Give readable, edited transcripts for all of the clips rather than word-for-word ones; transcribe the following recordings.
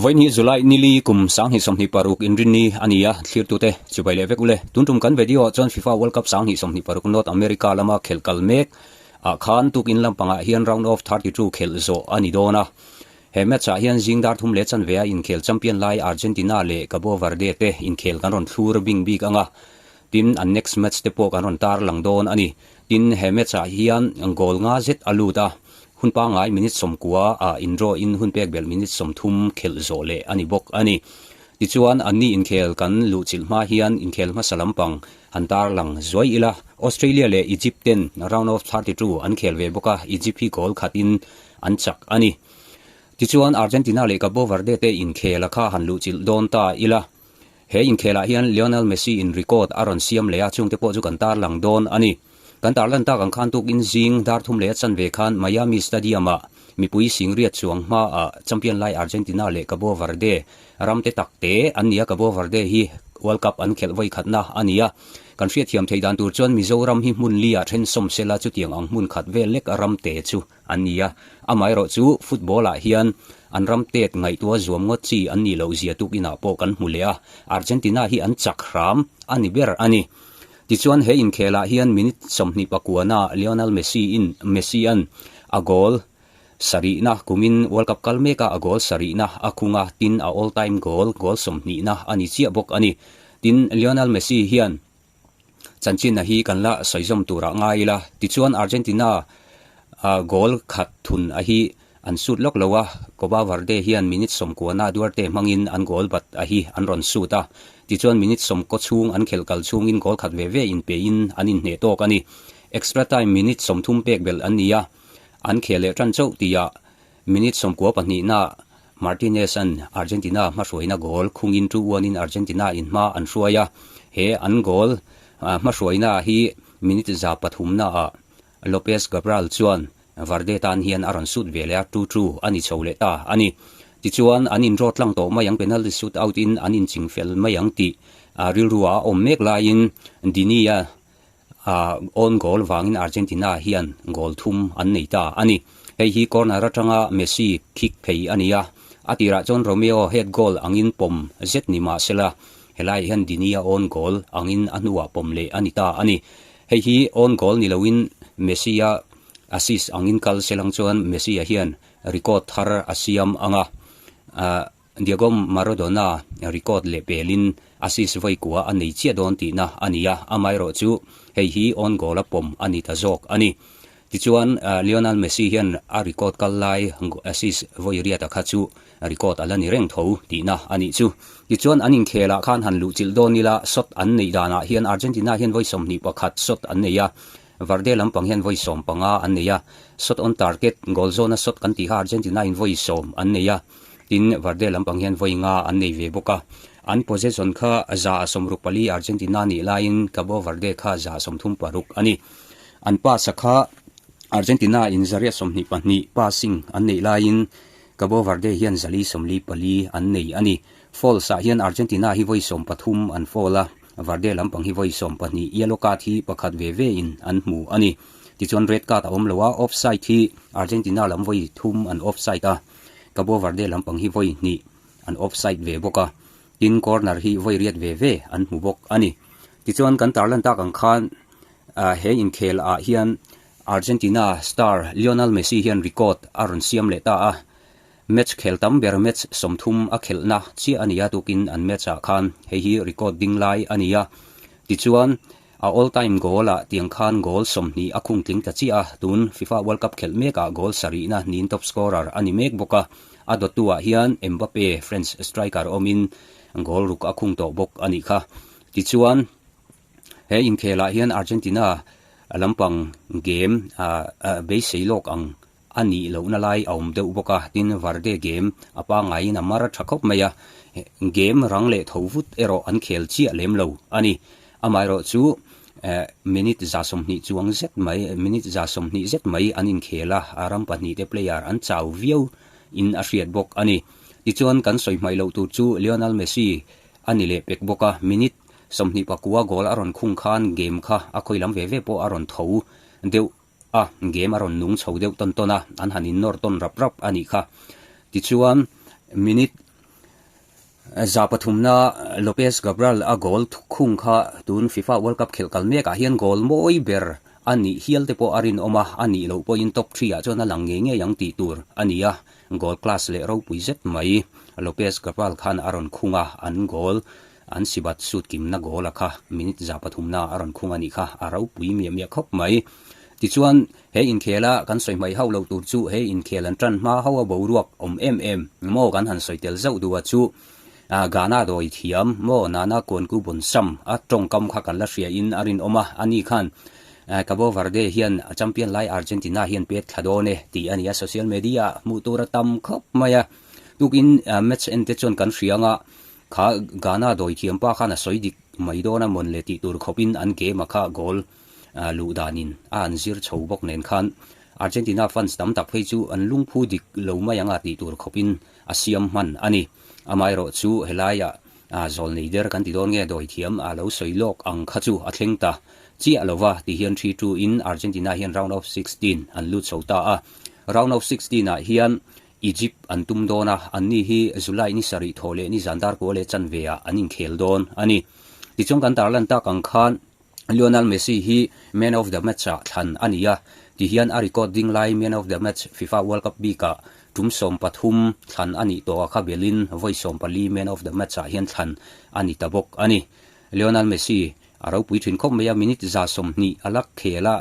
Vawiin July nili kum 2026 inrinni a ni a, thlirtute chibai leh vek ule. Tun tum kan video ah chuan FIFA World Cup 2026 North America lama khelh kal mek ah khan tukin lampangah hian round of 32 khelh zawh a ni dawn a. He match ah hian zing dar thum leh chanve a inkhel champion lai Argentina leh Cabo Verde te inkhel kan rawn thlur bing bik ang a, tin an next match te pawh kan rawn tar lang dawn a ni. Tin he match ah hian goal nga zet a lut a, hun pangngai minute 90 ah in draw in hun pek belh minute 30 khelh zawh leh a ni bawk a ni. Tichuan anni inkhel kan luhchilh hma hian inkhel hmasa lampang han tar lang zuai ila, Australia leh Egypt ten round of 32 an khel ve bawk a, Egypt hi goal khat in an chak a ni. Tichuan Argentina leh Cabo Verde te inkhel a kha han luhchilh dawn ta ila. He inkhelah hian Lionel Messi in record a rawn siam leh a, chungte pawh chu kan tarlang dawn a ni. Kan tarlan tak ang khan tukin zing dar thum leh a chanve khan Miami Stadium ah mipui singriat chuang hmaah champion lai Argentina leh Cabo Verde ram te tak te an ni a, Cabo Verde hi World Cup an khelh vawikhatna a ni a. Kan hriatthiam theih dan tur chuan Mizoram hi hmun li ah then sawm sela chutiang ang hmun khat vel lek ram te chu an ni a, amaherawh chu football ah hian an ram tet ngaihtuah zuam ngawt chi an nih loh zia tuk inah pawh kan hmu leh a, Argentina hi an chak hram a ni ber a ni. Tichuan he inkhel ah hian minute 29 ah Lionel Messi in Messi an a goal sarihna kumin World Cup kal mek a a goal sarihna a khung a, tin a all time goal goal 20 na a ni chiah bawk a ni. Tin Lionel Messi hian Chanchinna hi kan la sawizawm turah ngai ila, tichuan Argentina goal khat thun a hi an sut lawk lo a, Copa Verde hian minute 90 na Duarte hmangin an goal bat a hi an rawn sut a, tichuan minute 90 chhung an khelh kal chhungin goal khat ve ve inpein an inhneh tawk a ni. Extra time minute 30 pek belh an ni a, an khel leh tan chauh tihah Minute 92 na Martinez an Argentina hmahruaina goal khungin 2-1 in Argentina in hma an hruai a, he an goal hmahruaina hi minute 103 na ah Lopez Cabral chuan Verde tan hian a rawn shoot ve leh a, 2-2 a ni chho leh ta a ni. Tichuan an in draw tlang tawh mai ang, penalty shoot out in an inching fel mai ang tih rilru ah a awm mek laiin Dini-a Own goal vangin Argentina hian goal thum an nei ta a ni. Hei hi corner atanga Messi kick phei a ni a, a tirah chuan Romeo head goal angin pawm zet ni mah sela, helaiah hian Dinia own goal angin a hnuah pawm leh a ni ta a ni. Hei hi own goal ni loin Messi-a assist angin kal selang chuan Messi-a hian record thar a siam ang a. Diego Maradona record leh pelin assist vawi kua a nei chiah dawn tihna a ni a, amaherawh chu hei hi own goal a pawm a ni ta zawk a ni. Tichuan Lionel Messi hian a record kal lai assist vawi riata kha chu record a la ni reng tho tihna a nih chu. Tichuan an inkhelah khan han luhchilh dawn ila shot an neih danah hian Argentina hian vawi 21 shot an nei a, Verde lampang hian vawi 15 an nei a, shot on target goal zawna shot kan tih kha Argentina in vawi 10 an nei a. Tin, Verde lampang hian vawi nga an nei ve bawk a. An possession kha 164 Argentina nih laiin Cabo Verde kha 136 a ni. An pass a kha Argentina in 122 passing an neih laiin Cabo Verde hian 444 an nei a ni. Fouls ah hian Argentina hi vawi 13 an foul a, Verde lampang hi vawi 12 yellow card hi pakhat ve ve in an hmu a ni. Tichuan red card a awm lo a, offside hi Argentina lam vawi thum an offside a. Cabo Verde lampang hi vawi hnih an offside ve bawk a, tin corner hi vawi riat ve ve an hmu bawk a ni. Tichuan kan tarlan tak ang khan he inkhel ah hian Argentina star Lionel Messi hian record a rawn siam leh ta a, match khel tam ber match 30 a khelhna chiah a ni a, tukin an match ah khan hei hi record ding lai a ni a. Tichuan A all time goal ah tiang khan goal 20 a khung tling ta chiah a, tun FIFA World Cup khelh mek ah goal sarihna niin top scorer a ni mek bawk a, a dawttu ah hian Mbappe, French striker awmin goal ruk a khung tawh bawk a nih kha. Tichuan he inkhel ah hian Argentina lampang game beisei lawk ang a nih lohna lai a awm deuh bawk a, tin Verde game a pangaiin a mar a tha khawp mai a, game rang leh tho vut erawh an khel chiah lem lo a ni. Amaherawh chu minute 120 chuang zet mai, minute 120 zet mai an inkhel a, a ram pahnih te player an chau viau in a hriat bawk a ni. Tichuan kan sawi hmaih loh tur chu Lionel Messi a ni leh pek bawk a, minute 29 goal a rawn khung khan game kha a khawi lam ve ve pawh a rawn tho deuh a, game a rawn nung chho deuh tawn tawn a, an han innawr tawn rap rap a nih kha. Tichuan minute. Za pathumna Lopez Cabral a goal khung kha tun FIFA World Cup khelh kal mekah hian goal mawi ber a nih hial te pawh a rinawm a, a nih loh pawhin top three ah chuan a lang ngei ngei ang tih tur a ni a, goal class leh ropui zet mai Lopez Cabral khan a rawn khung a, an goal an sibat sut kimna goal a kha minute za pathumna a rawn khung a nih kha, a ropui miah miah khawp mai. Tichuan he inkhela kan sawi hmaih hauh loh tur chu he inkhel an tan hma ho a boruak awm em em maw kan han sawi tel zauh duh a chu Ghana dawi thiam maw Nana Kuanku Bonsam a tawngkam kha kan la hria in a rinawm a, ani khan Cabo Verde hian a champion lai Argentina hian pet thla dawn e tih a ni a, social media ah hmuh tur a tam khawp mai a, tukin match en te chuan kan hria anga kha Ghana dawi thiam pa khan a sawi dik mai dawn a mawn le tih tur khawpin an game a kha goal luh danin a an zir chho bawk nen khan Argentina fans tam tak phei chu an lungphu dik lo mai anga tih tur khawpin a siam hman a ni. Amaherawh chu helaiah zawlnei der kan ti dawn nge dawithiam a lo sawi lawk ang kha chu a thleng ta chiah lova ti hian thi tu in Argentina hian round of 16 an lut chho ta a. Round of 16 ah hian Egypt an tum dawn a, anni hi July ni sarih thawh leh ni zan dar kua leh chanve ah an inkhel dawn a ni. Tichuan kan tarlan tak ang khan Lionel Messi hi Man of the Match-ah thlan a ni a, tihian a record ding lai Man of the Match FIFA World Cup bikah tum 13 thlan a nih tawh a kha belin vawi 14 Man of the Match-ah hian thlan a ni ta bawk a ni. Lionel Messi a ropui thin khawp mai a, minute 120 a lak khel a,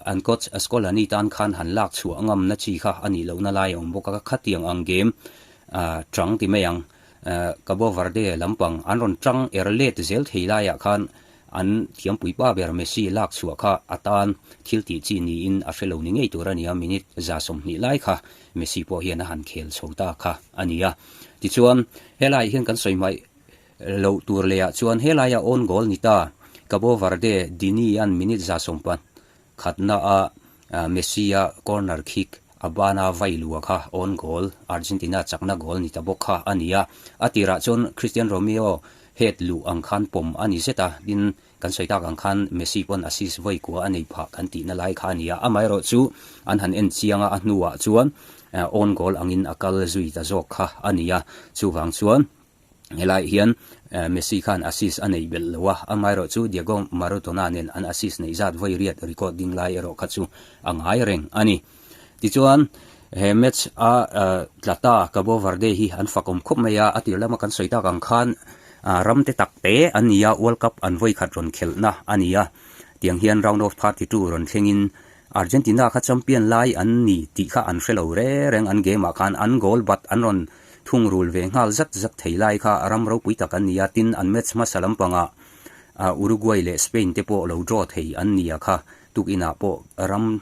an coach Scaloni tan khan han lak chhuah ngamna chi kha a nih lohna lai a awm bawk a, khatiang ang game chang ti mai ang Cabo Verde lampang an rawn tang er let zel thei laiah khan An thiampui pa ber Messi lak chhuah kha a tan thil tih chi niin a hre lo ni ngei tur a ni a, minute 120 lai kha Messi pawh hian a han khel chho ta kha a ni a. Tichuan, helaiah hian kan sawi hmaih loh tur lehah chuan helaia own goal ni ta Cabo Verde Dini-a'n minute 11 a Messi-a corner kick a bana vai lua kha own goal, Argentina chakna goal ni ta bawk kha a ni a. A tirah chuan Cristian Romeo head luh ang khan pawm a ni zet a, tin kan sawi tak ang khan Messi pawn assist vawi kua a nei phah kan tihna lai kha a ni a. Amaherawh chu an han en chiang a, a hnuah chuan own goal angin a kal zui ta zawk kha a ni a. Chuvang chuan Helaiah hian Messi khan assist a neih belh lo a, amaherawh chu Diego Maradona nen an assist neih zat vawi riat record ding lai erawh kha chu a ngai reng a ni. Tichuan, he match a tla ta Cabo Verde hi an fakawm khawp mai a, a tir lama kan sawi tak ang khan ram te tak te an ni a, World Cup an vawi khat rawn khelhna a ni a, tiang hian round of 32 rawn thlengin Argentina kha champion lai an ni tih kha an hre lo re reng, an game ah khan an goal bat an rawn thungrul ve nghal zat zat thei lai kha ram ropui tak an ni a, tin an match hmasa lampangah Uruguay leh Spain te pawh lo draw thei an ni a kha, tukinah pawh ram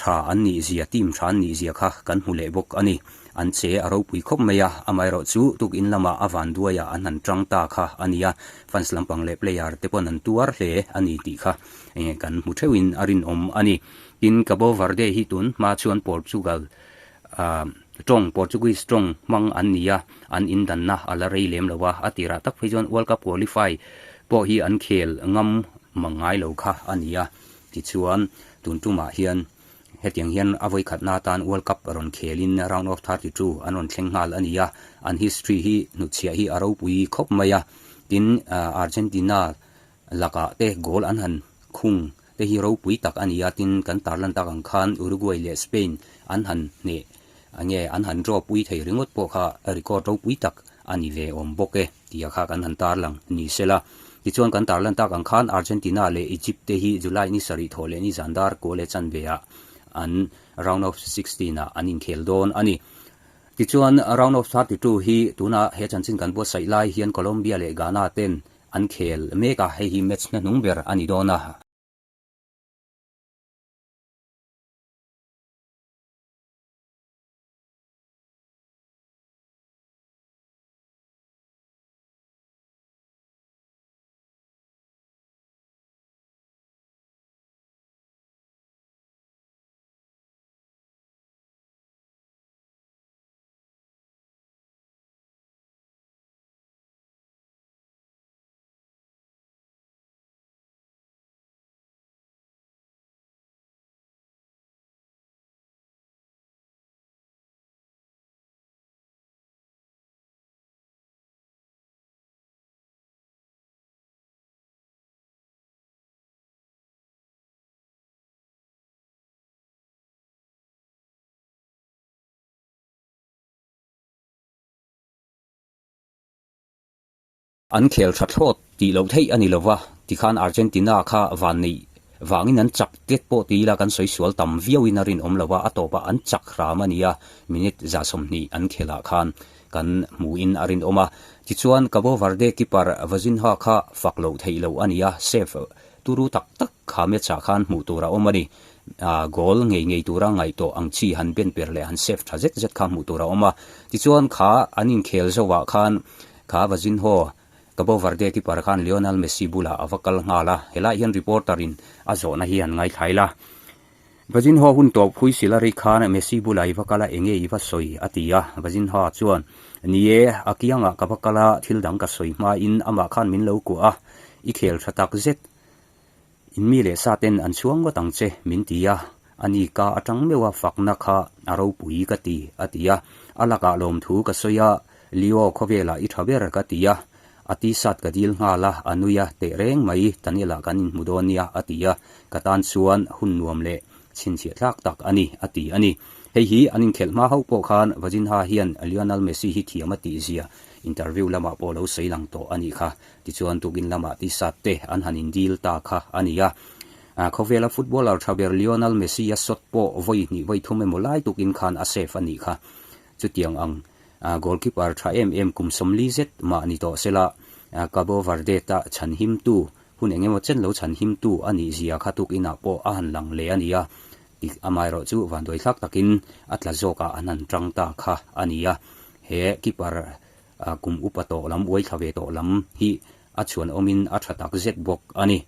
tha an nih zia, team tha an nih zia kha kan hmu leh bawk a ni. An che a ropui khawp mai a, amaherawh chu tukin lamah a vanduaiah an han tang ta kha a ni a, fans lampang leh player te pawn an tuar hle a ni tih kha kan hmu theuhin a rinawm a ni. Tin, Cabo Verde hi tun hma chuan Portugal tawng, Portuguese tawng hmang an ni a, an indanna a la rei lem lo a, a tirah tak phei chuan World Cup qualify pawh hi an khel ngam mang ngai lo kha a ni a, tichuan tun tumah hian hetiang hian a vawikhatna atan World Cup rawn khelin round of 32 an rawn thleng nghal a ni a, an history hi hnutchhiah hi a ropui khawp mai a, tin Argentina lakah te goal an han khung te hi ropui tak a ni a, tin kan tarlan tak ang khan Uruguay leh Spain an han hneh nge an han draw pui thei ringawt pawh kha record ropui tak a ni ve awm bawk e tia kha kan han tarlang ni sela. Tichuan kan tarlan tak ang khan Argentina leh Egypt te hi July ni sarih thawh leh ni zan dar kua leh chanve ah an round of 16 ah an inkhel dawn a ni. Tichuan round of 32 hi tuna he chanchin kan buatsaih lai hian Colombia leh Ghana ten An khel mek a, hei hi match hnahnung ber a ni dawn a. An khel tha thlawt tih loh theih a ni lova, tikhan Argentina kha vanneih vangin an chak tet pawh ti ila kan sawi sual tam viauin a rinawm lova, a tawpah an chak hram a nia, minute 120 an khelh ah khan kan hmuhin a rinawm a. Tichuan Cabo Verde keeper Vozinha kha fak loh theih loh a nia, save turu tak tak kha match ah khan hmuh tur a awm a ni. Goal ngei ngei tura ngaih tawh ang chi han ben per leh han save tha zet zet kha hmuh tur a awm a. Tichuan kha an inkhel zauhah khan Kha Vazinho, Cabo Verde keeper khan Lionel Messi bulah a va kal nghal a, helai hian reporter in a zawhna hi han ngaithla ila. Vazinho hun tawp hui silari khan Messi bulah i va kal a, enge i va sawi? a ti a. Vazinho chuan, Ni e, a kiangah ka va kal a, thil dang ka sawi hmain amah khan min lo kuah a, i khel tha tak zet. In mi leh sa ten an chhuang ngawt ang che, min ti a. A ni ka atang meuh a fakna kha a ropui ka ti, a ti a. A lakah lawmthu ka sawi a, Leo khawvelah i tha ber ka ti a. A t-shirt ka dil nghal a, a nui a, teh reng mai, Daniel-ah kan inhmu dawn nia, a ti a. Ka tan chuan hun nuam leh chhinchhiah thlak tak a ni, a ti a ni. Hei hi an inkhelh hma hauh pawh khan Vajinha hian Lionel Messi hi thiam a tih zia interview lamah pawh lo sawi lang tawh a nih kha. Tichuan tukin lamah t-shirt te an han indil ta kha a ni a. Khawvela footballer tha ber Lionel Messi a shot pawh vawi hnih vawi thum emaw lai tukin khan a save a nih kha. Chutiang ang goalkeeper tha em em kum 40 zet mah ni tawh sela Cabo Verde ta chhanhimtu hun eng emaw chen lo chhanhimtu a nih zia kha tukinah pawh a han lang leh a ni a. Tik amaherawh chu vanduaithlak takin a tla zawkah an han tang ta kha a ni a. He keeper Kum upa tawh lam, uaithla ve tawh lam hi a chhuan awmin a tha tak zet bawk a ni.